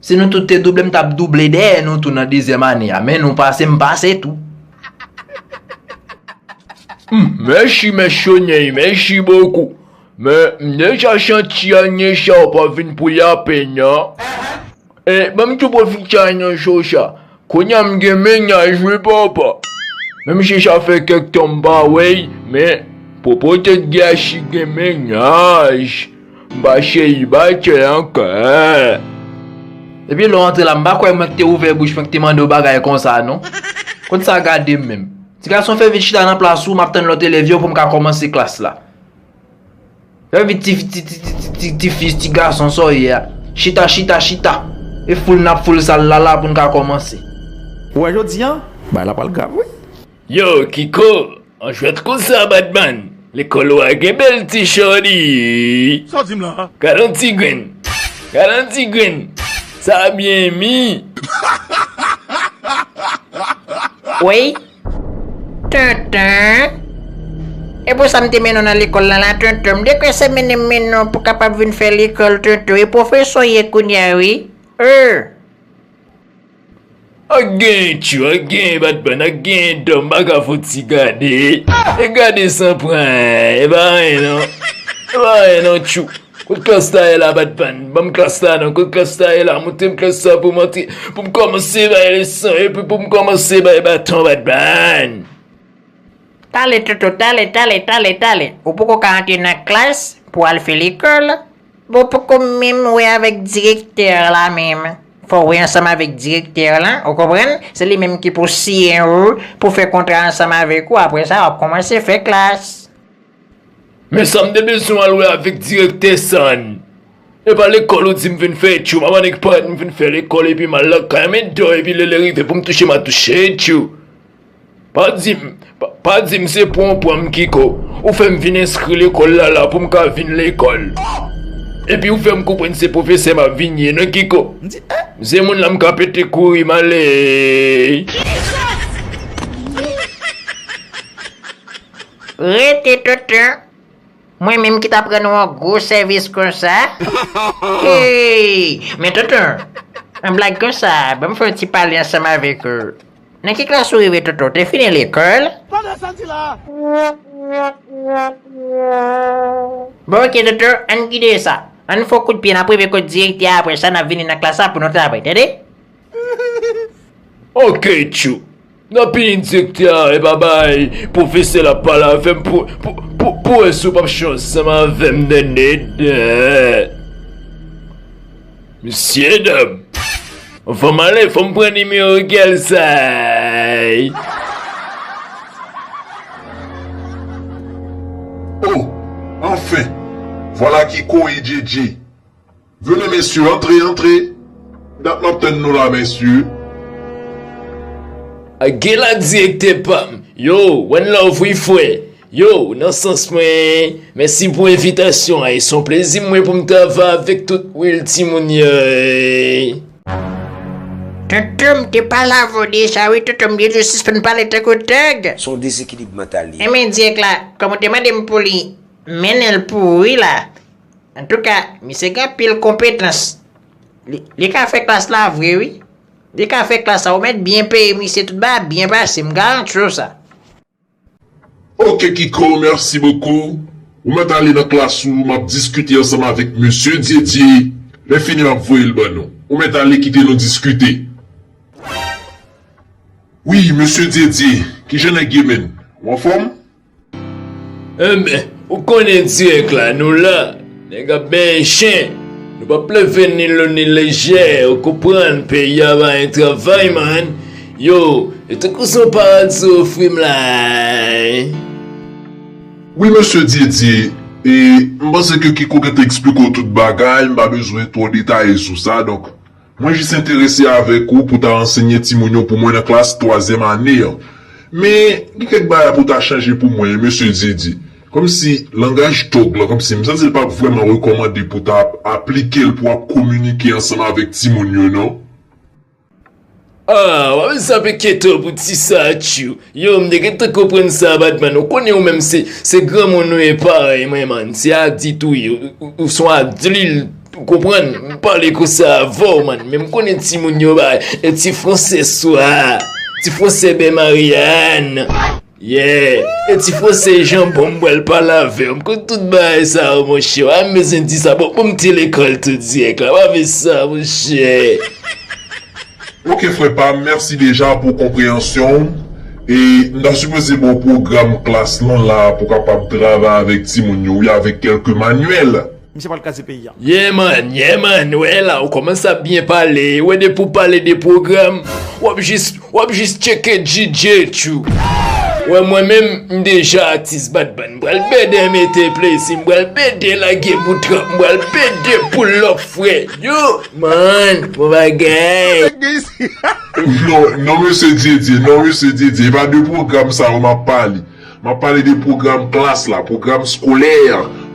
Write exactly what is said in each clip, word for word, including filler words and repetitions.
Si nou tout te double, m t ap double dèyè nou tou nan dezyèm ane a, men nou pase, m pase tou. Hmm, mèsi, mèsyonèy, mèsi bokou. Men, m deja santi ane sa w pa vin pou lapenn, non. E, ban m tou pwofite ane sa w sa. Kounye a m gen mennaj, wi, papa. Menm si sa fè kèk tan m pa wè l, men, pwopo tèt gachi gen mennaj. M pa selibatè ankò. Depi lè w antre la, m pa kwè mwen k te ouvè bouch mwen k te mande w bagay konsa, non. Kot sa gade m menm? Ti gason, fè vit chita nan plas ou, m ap tann lòt elèv yo pou m ka kòmanse klas la. Fè vit ti, ti, ti, ti, ti, ti, ti fi, ti gason, sa w ye a. Chita, chita, chita. E foul n ap foul sal la la pou n ka kòmanse. Ou wè jodi a, bagay la pral grav, wi. Yo, Kiko, an jwèt konsa, Batman. Lekòl ou a gen bèl ti chòdi. Sa w di m la? Gad on ti grenn. Gad on ti grenn. Sa byen mi. Wi. Tonton. E pou sa m te mennen w nan lekòl la, la, tonton. M te kwè se mennen m mennen w pou w kapab vin fè lekòl, tonton. E pwofesè w ye kounye a, wi. Euh. Ak gen tchou, ak gen batbann, ak gen dòm, pa ka fouti gade. E gade san pran, e pa anyen non. E pa anyen non, tchou. Kot klas la ye la, batbann? Ban m klas la non, kot klas la ye la? Montre m klas la pou m antre, pou m kòmanse bay leson, epi pou m kòmanse bay baton, batbann. Tale, tonton, tale, tale, tale, tale. Ou poko ka antre nan klas pou al fè lekòl? Bon, poko menm wè avèk direktè la menm. Fò w wè ansanm avèk direktè la, ou konprann? Se li menm ki pou siyen ou pou fè kontra ansanm avèk ou. Apre sa, w ap kòmanse fè klas. Men sa m te bezwen al wè avèk direktè sa n. E pa lekòl ou di m vin fè, tchou. M ap annik parèt m vin fè lekòl epi m al lakay mwen dò epi lè lè rive pou m touche m a touche, tchou. Pa di m, pa, pa di m se pran w pran m, Kiko. Ou fè m vin enskri lekòl la la pou m ka vin lekòl. Epi ou fè m konprann se pwofesè m ap vin ye non, Kiko. M di, eh? M se moun la m ka pete kouri m ale. Rete, tonton. Mwen menm ki t ap rann ou yon gwo sèvis konsa. Hey! Men tonton, an blag konsa, ban m fè yon ti pale ansanm avèk ou. Nan ki klas ou rive, tonton? Ou te fini lekòl? Tande sa di la! Bon, oke, tonton, ann kite sa. Ann fè yon kout pye, n ap rive kot direktè a, apre sa, n ap vini nan klas la pou nou travay, tande? Oke, tchou. N ap pini direktè a, e pa bay pwofesè la pale avè m pou, pou, pou, pou wè si w p ap chanje ansanm avè m nan nèt. Mesye dam, anvan m ale, fò m pran nimewo gèl sa. Oh, anfen, vwala Kiko e Djedje. Venez, messieurs, entrez, entrez. Dat m ap tann nou la, mesye. Ak gen la direktè pa m. Yo, one love wi frè. Yo, nan sans mwen, mèsi pou envitasyon an. E se yon plezi mwen pou m travay avèk tout real timoun yo. Tonton, m te pale avè w deja wi, tonton, m te di w sispann pale tankou tèg. Se yon dezekilib mantal li ye. Enben, dirèk la, kòm ou te mande m pou li mennen l pou ou wi la. Antouka, misye gen anpil konpetans. Li, li ka fè klas la vre, wi. Li ka fè klas la, ou mèt byen peye misye, tout bagay ap byen pase, m garanti w sa. Ok, Kiko, merci beaucoup. Ou mèt ale nan klas ou, m ap diskite ansanm avèk mesye Dyedye. Lè fini, m ap voye l ban nou. Ou mèt ale kite nou diskite. Wi, mesye Dyedye, kijan nèg ye, menn? Ou anfòm? Enben, ou konnen dirèk la, nou la. Nèg ap benyen chen. Nou p ap leve ni lou ni lejè, ou konprann, peyi a pa gen travay, man. Yo, e tankou se yon paradi ofri m la. Wi, mesye Dyedye, e m panse ke Kiko gentan eksplike w tout bagay, m pa bezwen twò detaye sou sa, donk, mwen jis enterese avèk ou pou ta ansenye timoun yo pou mwen nan klas twazyèm ane an. Men, gen kèk bagay pou ta chanje pou mwen, mesye Dyedye. Kòmsi langaj tòg lan, kòmsi m santi l p ap vrèman rekòmande pou ta ap aplike l pou w ap kominike ansanm avèk timoun yo, non. Ah, w ap zape keto pou ti sa, tchou. Yo, m te gentan konprann sa, Batman. Ou konnen ou menm se, se granmoun ou ye parèy mwen, man. Se adilt ou ye. Ou, ou, ou se yon adilt. Ou konprann? M pale konsa avè w, man. Men m konnen timoun yo bay e ti franse swa. Ti franse ben Marianne. Yeah. E ti franse janbon m pral pale avè w. M konn tout bagay sa yo, monchè. W pa bezwen di sa. Bon, bon, m te lekòl tou dirèk la. W pa vle sa, monchè. Ok, frè pa m, mèsi deja pou konpreyansyon w. E m ta sipoze ba w pwogram klas lan la pou w kapab travay avèk timoun yo, wi, avèk kèlke manyèl. Misye pral kraze peyi a. Yeah man, yeah man, w wè la, ou kòmanse ap byen pale, w wè depi w pale de pwogram, w ap jis, w ap jis tcheke DJ Tchou. W wè mwen menm, m deja atis badbann, m pral bede mete plezi, m pral bede lage bout rap, m pral bede pull up frè, yo, man, bon bagay. Non, non mesye Dyedye, non mesye Dyedye, e pa de pwogram sa yo m ap pale. M ap pale de pwogram klas la, pwogram skolè,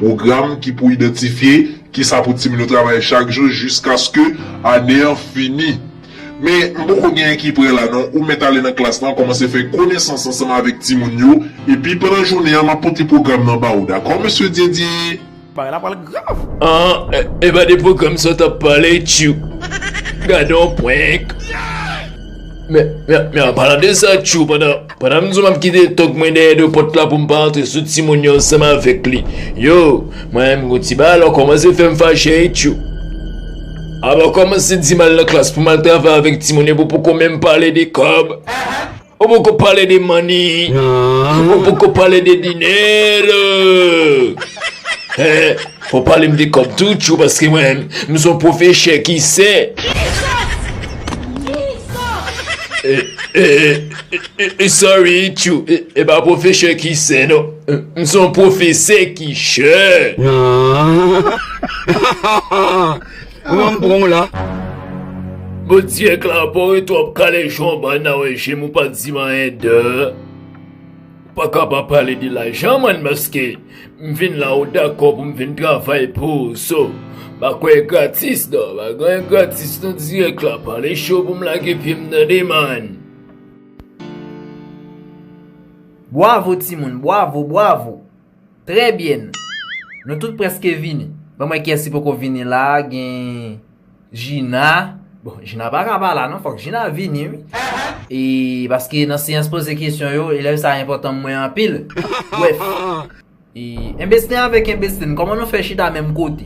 pwogram ki pou idantifye kisa pou timoun yo travay chak jou jiskaske ane an fini. Men, m poko gen anyen ki prè la non, ou mèt ale nan klas lan, kòmanse fè konesans ansanm avèk timoun yo, epi pandan jounen an, m ap pote pwogram nan ba ou, dakò, mesye Dyedye? Bagay la pral grav. Ah, e, e pa de pwogram sa w t ap pale, Tchou. Gade yon prank. Men, men, men an palan de sa, Tchou, pandan, pandan m di w m ap kite tòg mwen dèyè de pòt la pou m pa antre sou timoun yo ansanm avèk li. Yo, mwen menm gon ti bagay la w kòmanse fè m fache, wi, Tchou. Apa w kòmanse di m al nan klas pou m al travay avèk timoun yo, epi w poko menm pale de kòb. Ou poko pale de money. Ou poko pale de dinero. Hein, fò pale m de kòb tou, Tchou, paske mwen, m se yon pwofesè ki sè. E, e, e, e, e, sorry, Tchou. E, e pa pwofesè ki sè, non. M se yon pwofesè ki chè. Ou an pran w la. Bon dirèk la, pa w ret w ap kale jou anba nan wè je m ou pa di m anyen de. Ou pa ka pa pale de lajan man, paske m vin la ou dakò pou m vin travay pou ou, so m pa kwè gratis non, pa gen anyen gratis nan dirèk la, pale cho pou m lage pye m nan de man. Bwavo timoun, bwavo, bwavo. Trè byen. Nou tout prèske vini. Ban m wè kiyès ki poko vini la. Gen Jina. Bon, Jina pa ka pa la non, fòk Jina vini wi. E paske nan seyans poze kesyon yo, elèv sa enpòtan mwen anpil. Brèf. E enbesten avèk enbesten, kòman nou fè chita menm kote?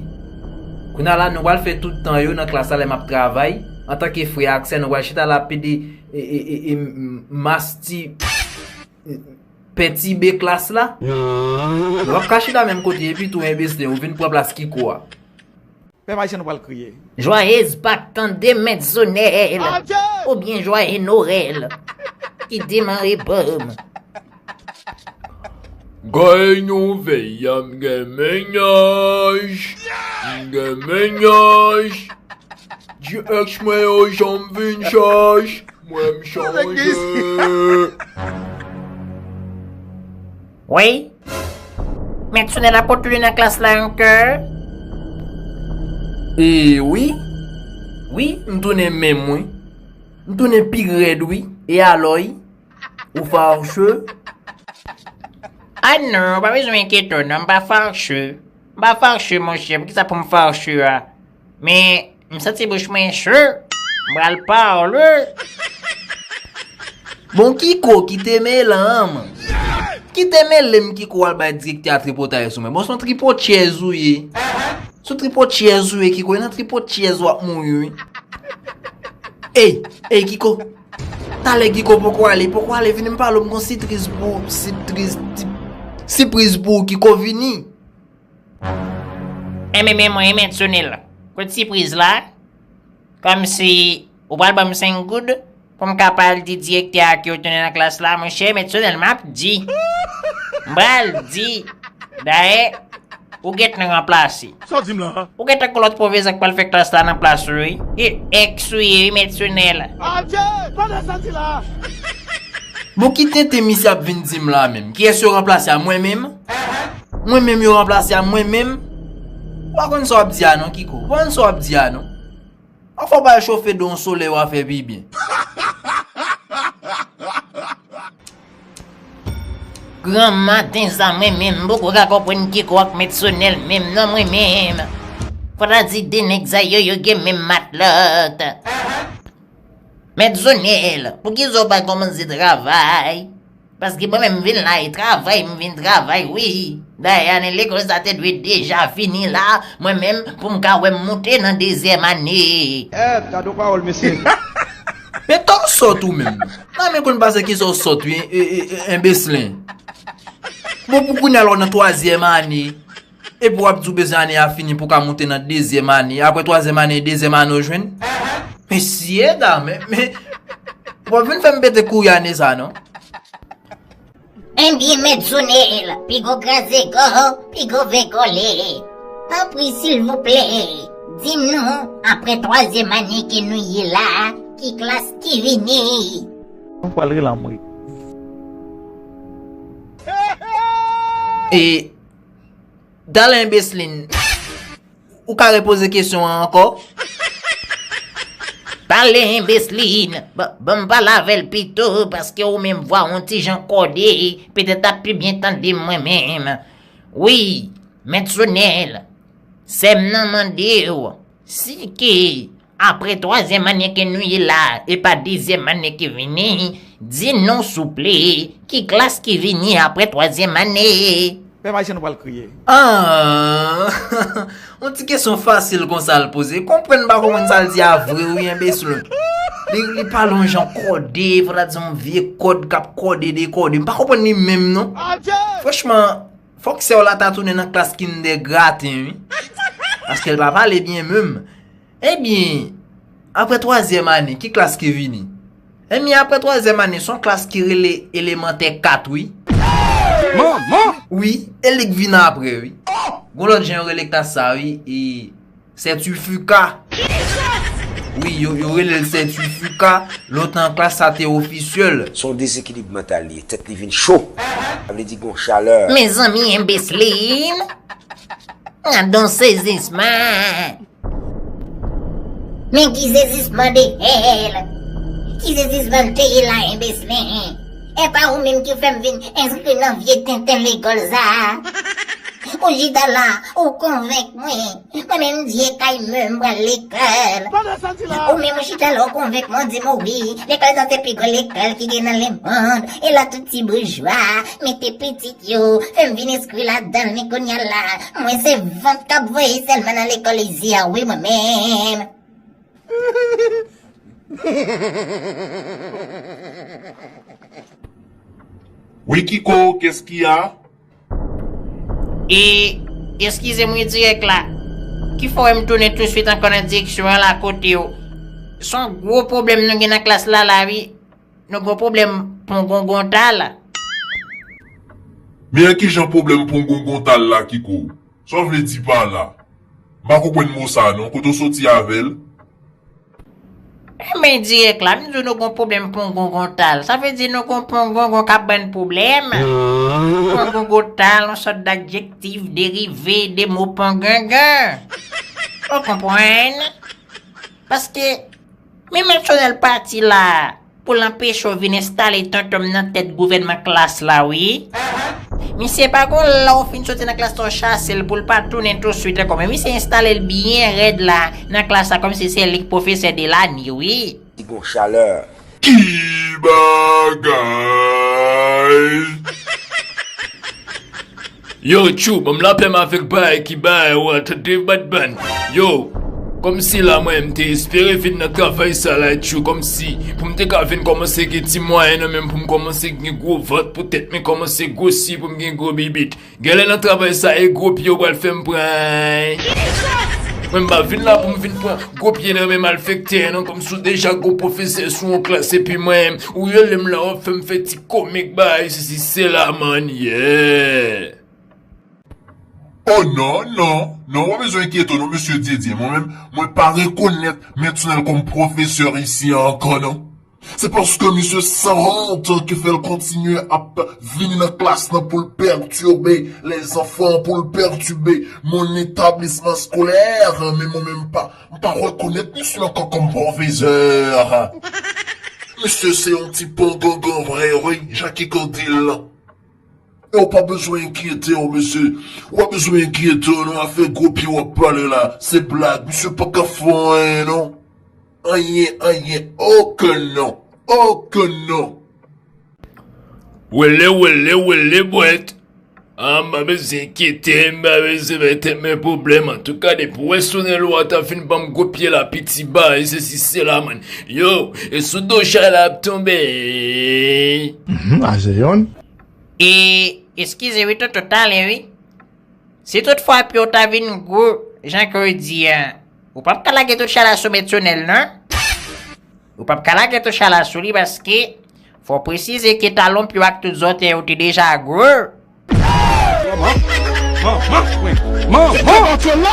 Kounye a la nou pral fè tout tan yo nan klas la lè m ap travay. Antanke frè ak sè, nou pral chita la pede e, e, e, e, m- masti. Pètibe klas la. Nou p ap ka chita menm kote epi tou enbesten ou vin pran plas Kiko a. Pèp Ayisyen nou pral kriye. Jwayez Pak tande Mèt Zonèl oubyen Jwaye Norèl ki demare bòm. Gay nouvèl, m gen mennaj, m gen mennaj. Di èks mwen yo janm vin chèch. Mwen m chanje. Wi. Mèt Sonèl ap retounen nan klas la ankò? E wi. Wi, m tounen menm wi. M tounen pi rèd wi. E alò wi? Ou fache? Ah non, ou pa bezwen enkyete w non, m pa fache. M pa fache monchè, poukisa pou m fache a? Men M santi bouch mwen cho. M pral pale. Bon Kiko, kite mele m. Kite mele m Kiko al bay direktè a tripotay sou mwen. Bon se yon tripotchez ou ye. Se yon tripotchez ou ye Kiko, e nan tripotchez w ap mouri wi. Ey, ey Kiko. Talè Kiko poko ale, poko ale vini m pale w m gon sipriz pou, sipriz, ti, sipriz pou ou Kiko vini. Enben men mwen Mèt Sonèl, kote sipriz la? Kòmsi ou pral ban m senk goud pou m ka pa al di direktè a ke w tounen nan klas la, monchè Mèt Sonèl m ap di. M pral di. Dayè, ou gentan ranplase. Sa w di m la? Ou gentan gon lòt pwofesè k pral fè klas la nan plas ou wi. E èks ou ye wi Mèt Sonèl. Adje! Tande sa w di la! Bon ki tenten misye ap vin di m la menm? Kiyès yo ranplase a mwen menm? Mwen menm yo ranplase a mwen menm? Ou pa konn sa w ap di a non Kiko, ou pa konn sa w ap di a non. Anfen w pral chofe do yon solèy w a fè pi byen. Granmaten sa mwen menm m poko ka konprann Kiko ak Mèt Sonèl menm non mwen menm. Fò ta di de nèg sa yo, yo gen menm matlòt. Mèt Zonèl, poukisa w pa kòmanse travay? Paske mwen menm m vin la e travay, m vin travay wi. Dayè ane lekòl sa te dwe deja fini la, mwen menm pou m ka wè m moute nan dezyèm ane. Eh, gade yon pawòl, mesye. Men ta w sòt ou menm. Nan men konn pase kisa w sòt wi, e, e, e, enbeslin. Bon, pou kounye a la w nan twazyèm ane. Epi w ap di w bezwen ane a fini pou w ka moute nan dezyèm ane. Apre twazyèm ane, dezyèm ane w jwenn. Mesye dam, men, men, w ap vin fè m pete kouri ane sa non. Ebyen, Mèt Zonèl, piga w kraze kò, piga w vè kole. Tanpri, silvouplè, di nou, apre twazyèm ane ke nou ye la, ki klas ki vini? Mwen pral rele anmwe. E, Dale enbeslin. Ou ka repoze kesyon an ankò? Pale enbeslin. Ban, ban m pale avè l pito, paske ou menm vwa w on ti jan kòde, petèt l ap pi byen tande m mwen menm. Wi, Mèt Sonèl, sè m nan mande w, si ke apre twazyèm ane ke nou ye la, e pa dezyèm ane ki vini, di nou souple, ki klas ki vini apre twazyèm ane? Pèp ayisyen nou pral kriye. Ah! On ti kesyon fasil konsa l poze. Konprann m pa konprann sa l di a vre wi, enbesil. Li, li pale on jan kòde, fò ta di on vye kòd k ap kòde dekòde. M pa konprann li menm non. Franchman, fòk sè w la ta tounen nan klas kindergarten wi. Paske l pa pale byen menm. Ebyen, apre twazyèm ane, ki klas ki vini? Ebyen, apre twazyèm ane, se yon klas ki rele elemantè kat wi. Manman! Wi, e li k vin apre wi. Gon lòt jan yo rele klas sa wi, e sètifika. Wi, yo, yo rele l sètifika. Lontan klas sa te ofisyèl. Se yon dezekilib mantal li ye, tèt li vin cho. Sa vle di gon chalè. Mezanmi, enbeslin! Gad on sezisman! Men ki sezisman de hèl! Ki sezisman m te ye la, enbeslin? E pa ou menm ki fè m vin enskri nan vye tenten lekòl sa a? Ou chita la, ou konvenk mwen. Mwen menm m di e kay mwen m pral lekòl. Ou menm ou chita la, ou konvenk mwen, ou di m wi, lekòl sa se pi gwo lekòl ki gen nan lemonn. E la tout ti boujwa mete pitit yo, fè m vin enskri ladan l, men kounye a la, mwen se vant k ap voye sèlman nan lekòl isit a wi mwen menm. Wi Kiko, qu'est-ce qu'il y a? E, eskize m wi dirèk la. Ki fè w wè m tounen touswit ankò nan direksyon an la kote w? Se yon gwo pwoblèm nou gen nan klas la la wi. Nou gon pwoblèm pongongontal. Men an ki jan pwoblèm pongongontal la, Kiko? Sa w vle di pa la? M pa konprann mo sa non, kote w soti avè l? Enben dirèk la, m di w nou gon pwoblèm pongongontal. Sa vle di nou gon pongongon k ap ban n pwoblèm. Pongongontal, yon sòt d'adjektif derive de mo pongongon. Ou konprann? Paske, men Mèt Sonèl pati la pou l anpeche w vin enstale tonton m nan tèt gouvènman klas la, wi. Misye pa gon lè w fin soti nan klas la, w chase l pou l pa tounen touswit ankò. Men misye enstale l byen rèd la nan klas la, kòmsi se li k pwofesè de lane, wi. Li gon chalè. Ki bagay! Yo, tchou, ban m lapè m avèk bagay ki bay, wa, tande, badbann. Yo, kòmsi la, mwen, m te espere vin nan travay sa la, tchou, kòmsi pou m te ka vin kòmanse gen ti mwayen nan men m, pou m kòmanse gen gwo vant, pou tèt mwen kòmanse gwosi, pou m gen gwo bibit. Genlè nan travay sa, e gwo pye w pral fè m pran. Mwen, m pa vin la pou m vin pran gwo pye nan men malfektè, non, kòmsi w deja gwo pwofesè sou yon klas, epi mwen, ou rele m la, w ap fè m fè ti komik, bay, sesi, sela, mannyè. Oh non, non, non, w pa bezwen enkyete w non, mesye Dyedye. Mwen menm, mwen pa rekonèt Mèt Sonèl kòm pwofesè isi a ankò non. Se paske misye sanwont ki fè l kontinye ap vini nan klas nan pou l pètibe lèzanfan, pou l pètibe mon etablisman eskolè, men mwen menm m pa, m pa rekonèt misye ankò kòm pwofesè. Misye se yon ti pongongon vre, wi, jan Kiko di l lan. Ou pa bezwen enkyete w, mesye. Ou pa bezwen enkyete w, non. Afè gwo pye w ap pale la, se blag. Misye pa ka fè anyen, non. Anyen, anyen, okenn non. Okenn non. Wele, wele, wele, bwèt. Ah, m pa bezwen enkyete, m pa bezwen bay tèt mwen pwoblèm. Antouka, depi w wè Sonèl ou a ta fin ban m gwo pye la, piti ba, e sesi, sela, man. Yo, e sou do chay la ap tonbe. Mhm, a se yonn. E, eskize wi, tonton, talè wi. Si tout fwa pye w ta vin gwo, jan ke w di a, ou p ap ka lage tout chay la sou Mèt Sonèl, non? Ou p ap ka lage tout chay la sou li, paske fò w presize ke talon pye w ak tout zòtèy ou te deja gwo. Manman! Manman! Manman!